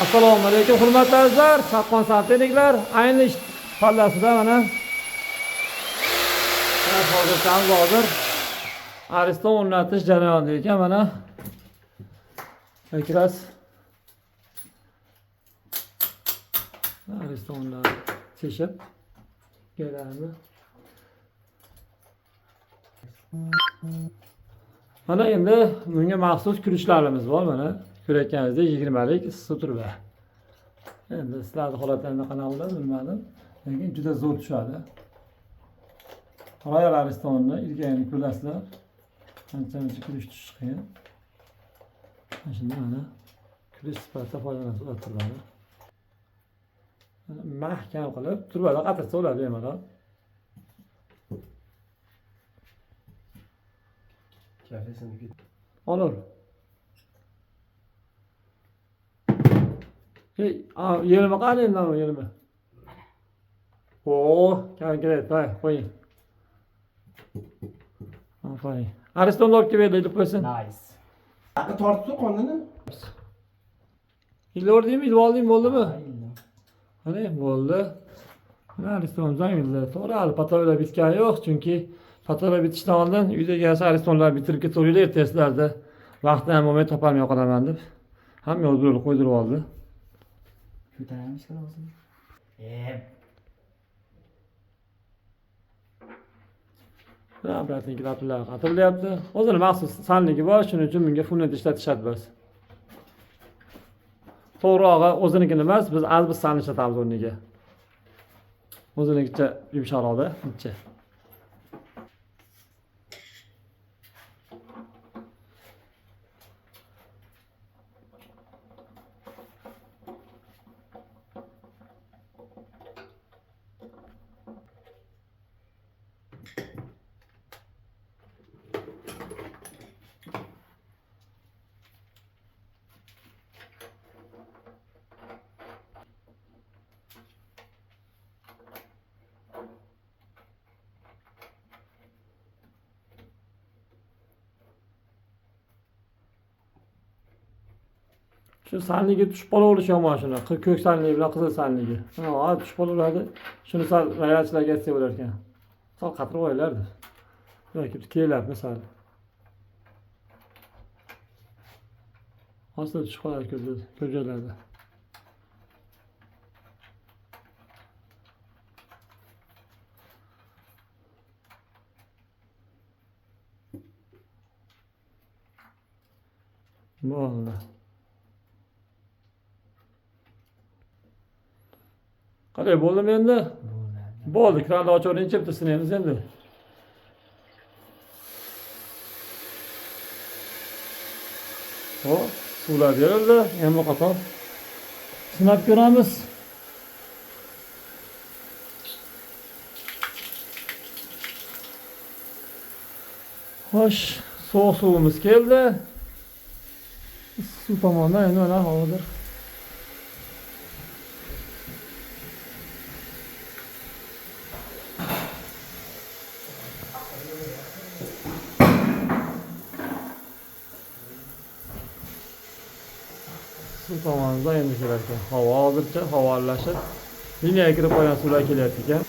Assalomu alaykum hurmatli azizlar, chaqqon santexniklar. Ayni ish pallasida mana hozirchamiz hozir Ariston o'rnatish jarayonida ekan mana. Как раз Aristonlar teshib keladi. Mana endi bunga maxsus kulishlarimiz bor mana. Ko'rayotganingizdek 20lik issiq turba. Endi sizlarni holatlarida qanaqa bo'ladi bilmadim. Lekin juda zo'r tushadi. Royal Aristonni ilgagini ko'rasizlar. Ancha muncha kulish tushishi qiyin. Mana shunda mana kulish sifatida foydalansa bo'ladi turbani. Mana mahkam qilib turbada qatirsa bo'ladi bemalol. Kafesini ket. Olur. Hey, yerime qani endi bu yerime. Oo, konkret, hay, qo'ying. Afarin. Aristonni olib kelib ilib qo'ysin. Nice. Aql tortib tur qonini. Ilib ordingmi, ilib olding bo'ldimi? Qani, bo'ldi. Mana Aristonimiz ham ildi. To'g'ri, hali patologiya bitgani yo'q, chunki patologiya bitishdan oldin uyda egasi Aristonlar bitirib ketaveringlar, ertasizlarda vaqtni ham bo'lmay topolmay qolaman deb hamma yo'l yo'l qo'ydirib oldi. Ko'taramiz hozir. Obratning klapanlari qatirilyapti. O'zini maxsus sanligi bor, shuning uchun bunga fundament ishlatishadi biz. To'g'rirog'i o'zinikini emas, biz azbiz sanni ishlatamiz o'rniga. O'zinikicha yumshoqroqda, uncha. Shu sanligi tushib qolaverishi yomon shuni. Ko'k sanligi bilan qizil sanligi. Ha, tushib qolaveradi. Shuni sal rayalchilarga aytsak bo'lar ekan. Sal qatirib qo'yinglar. Yoki kelyapmi sal. Hozir tushib qoladi ko'p joylarda. Bo'ldi. Qalay bo'ldimi endi? Bo'ldi. Bo'ldi, kranni ochaveringchi, bitta sinaymiz endi. Hop, suvlar berildi. Endi qator sinab ko'ramiz. Xo'sh, sovuq suvimiz keldi. Suv tomondan endi mana hozir suv tomonidan endi kelar ekan. Havo hozircha havo aralashib, liniyaga kirib qolgan suvlar kelyapti ekan.